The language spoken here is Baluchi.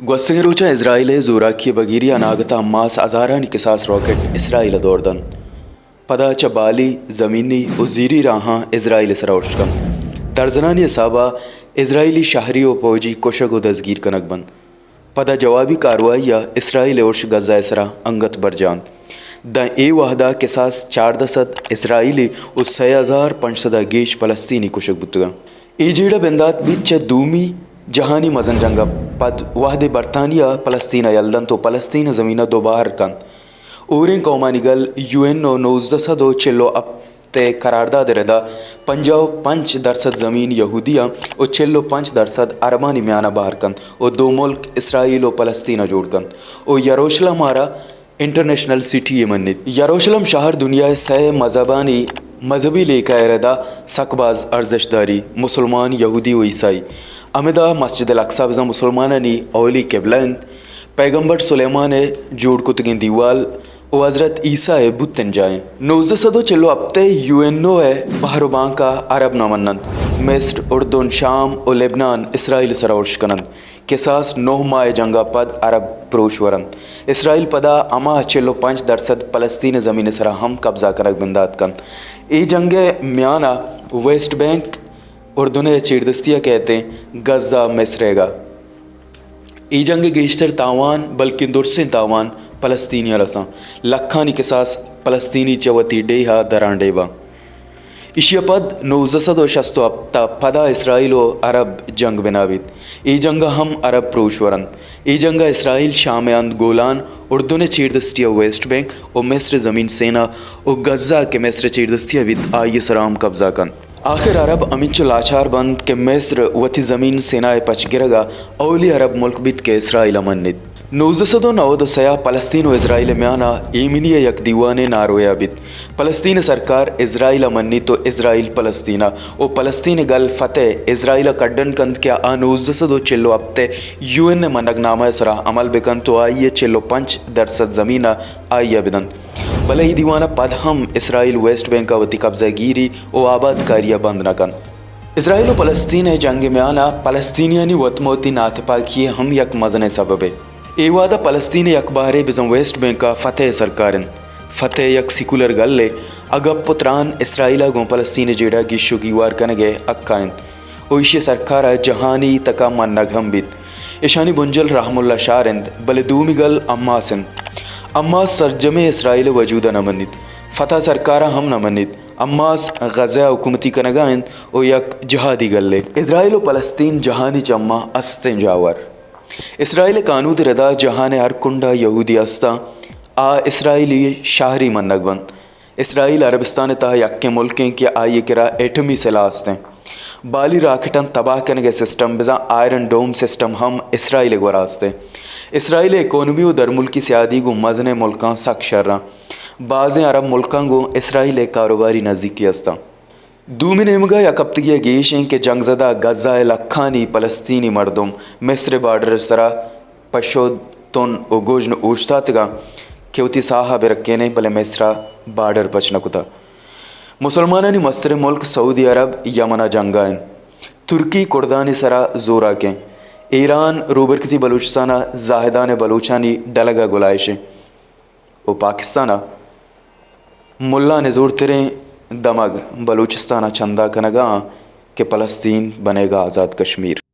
گوستگیں روچاں اسرائیل ءِ زوراکی ءِ بگیری ءَ اناگت ءَ حماس ہزارانی کساس راکٹ اسرائیل ءَ دور دنت۔ پدا چہ بالی، زمینی ءُ زیری راہاں اسرائیل ءِ سرا ارش کنت۔ درزنانی حساب ءَ اسرائیلی شہری ءُ پوجی کشگ ءُ دزگیر کنگ بنت۔ پدا جوابی کاروائی ءَ اسرائیل ءِ ارش غزہ ءِ سرا انگت برجاہ انت۔ داں اے وہد ءَ کساس چاردہ سد اسرائیلی ءُ سئے ہزار پنچ سد ءَ گیش فلسطینی کشگ بوتگ انت۔ اے جیڑہ بندات بیت چہ دومی جہانی مزن جنگ ءَ پد، وہدے برطانیہ فلسطین ءَ یل دنت ءُ فلسطین ءِ زمین ءَ دوبہر کنت۔ ہوریں قومانی گل یو این او نوزدہ سد ءُ چل ءُ ہپت ءِ قرارداد ءِ ردا پنجاہ ءُ پنچ درسد زمین یہودیاں ءُ چل ءُ پنچ درسد عربانی میان ءَ بہر کنت ءُ دو ملک اسرائیل ءُ فلسطین ءَ جوڑ کنت ءُ یروشلم ءَ را انٹرنیشنل سٹی یے منیت۔ یروشلم شہر دنیا ءِ سئے مذہبانی مذہبی لیکہ ءِ ردا سک باز ارزشت داری، مسلمان، یہودی ءُ عیسائی۔ ہمدا مسجد الاقصی بزاں مسلمانانی اولی قبلہ انت۔ پیغمبر سلیمان ءِ جوڑ کتگیں دیوال ءُ حضرت عیسیٰ ءِ بتن جاہ انت۔ نوزدہ سد ءُ چل ءُ ہپت ءِ یو این او ءِ بہر ءُ بانک ءَ عرب نہ مننت۔ مصر، اردن، شام ءُ لبنان اسرائیل ءِ سرا ارش کننت۔ کساس نہ ماہ ءِ جنگ ءَ پد عرب پروش ورنت۔ اسرائیل پدا ہما چل ءُ پنچ درسد فلسطین ءِ زمین ءِ سرا ہم قبضہ کنگ بندات کنت۔ اے جنگ ءِ میان ءَ ویسٹ بینک اردن ءِ چیردستی ءَ کئیت انت، غزہ مصر ئیگ ءَ۔ اے جنگ ءِ گیشتر تاوان، بلکیں درسیں تاوان فلسطینیاں رساں۔ لکھانی کساس فلسطینی چہ وتی ڈیھ ءَ درانڈیھ باں۔ ایشی ءَ پد نوزدہ سد ءُ شست ءُ ہپت ءَ پدا اسرائیل ءُ عرب جنگ بنا بیت۔ اے جنگ ءَ ہم عرب پروش ورنت۔ اے جنگ ءَ اسرائیل شام ءِ ہند گولان، اردن ءِ چیردستی ءَ ویسٹ بینک ءُ مصر ءِ زمین سینا ءُ غزہ کہ مصر ءِ چیردستی ءَ بیت، آئی ءِ سرا ہم قبضہ کنت۔ آخر عرب ہمینچو لاچار بنت کہ مصر وتی زمین سینا ءِ پچ گرگ ءَ اولی عرب ملک بیت کہ اسرائیل ءَ منیت۔ نوزدہ سد ءُ نود ءُ سئے ءَ پلستین ءُ اسرائیل ءِ میان ءَ ایمنی ءِ یک دیوانے ناروے ءَ بیت۔ پلستین ءِ سرکار اسرائیل ءَ منیت ءُ اسرائیل پلستین ءَ ءُ پلستین ءِ گل فتح اسرائیل ءَ کڈن کنت کہ آ نوزدہ سد ءُ چل ءُ ہپت ءِ یو این ءِ منگ نامہ ءِ سرا عمل بہ کنت ءُ آئی ءِ چل ءُ پنچ درسد زمین ءَ آئی ءَ بدنت۔ بلے اے دیوان ءَ پد ہم اسرائیل ویسٹ بینک ءَ وتی قبضہ گیری ءُ آبادکاری ءَ بند نہ کنت۔ اسرائیل ءُ پلستین ءِ جنگ ءِ میان ءَ پلستینیانی وت مہ وتی ناتپاکی ءِ ہم یک مزنیں سببے۔ اے وہد ءَ پلستین ءِ یک بہرے بزاں ویسٹ بینک ءَ فتح ءِ سرکار انت۔ فتح یک سیکولر گلے، آ گپ ءُ تران اسرائیل ءَ گوں پلستین ءِ جیڑہ گیش ءُ گیوار کنگ ءِ حق ءَ انت ءُ ایشی ءِ سرکار ءَ جہانی تک ءَ منگ ہم بیت۔ ایشانی بنجل رحم اللہ شار انت، بلے دومی گل حماس انت۔ حماس سرجمیں اسرائیل ءِ وجود ءَ نہ منیت، فتح سرکار ءَ ہم نہ منیت۔ حماس غزہ ءَ حکومتی کنگ ءَ انت ءُ یک جہادی گلے۔ اسرائیل ءُ پلستین جہانی چماں استیں جاور۔ اسرائیل ءِ کانود ءِ ردا جہان ءِ ہر کنڈ ءَ یہودی استاں، آ اسرائیلی شہری منگ بنت۔ اسرائیل عربستان ءِ تہا یکیں ملکیں کہ آئی ءِ کرا ایٹمی سلاہ استیں۔ بالی راکٹاں تباہ کنگ ءِ سسٹم، بزاں آئرن ڈوم سسٹم ہم اسرائیل ءِ گورا استیں۔ اسرائیل ءِ اکانومی ءُ درملکی سیادی گوں مزنیں ملکاں سک شراں۔ بازیں عرب ملکاں گوں اسرائیل ءِ کاروباری نزیکی استاں۔ دومی نیمگ ءَ یک ہپتگے ءَ گیش انت کہ جنگ زدہ غزہ ءِ لکھانی پلستینی مردم مصر ءِ بارڈر ءِ سرا پشو، تن ءُ گژن اوشتاتگاں کہ وتی ساہ ءَ بہ رکینیں، بلے مصر ءَ بارڈر پچ نہ کتہ۔ مسلمانانی مستریں ملک سعودی عرب یمن ءَ جنگ ءَ انت۔ ترکی کردانی سرا زوراک انت۔ ایران روبرکتی بلوچستان ءَ زاہدان ءِ بلوچانی ڈلگ ءَ گلائیش انت۔ ءُ پاکستان ءَ ملانی زورتریں دمگ بلوچستان ءَ چندہ کنگ ءَ آں کہ پلستین بنیگ ءَ آزاد کشمیر۔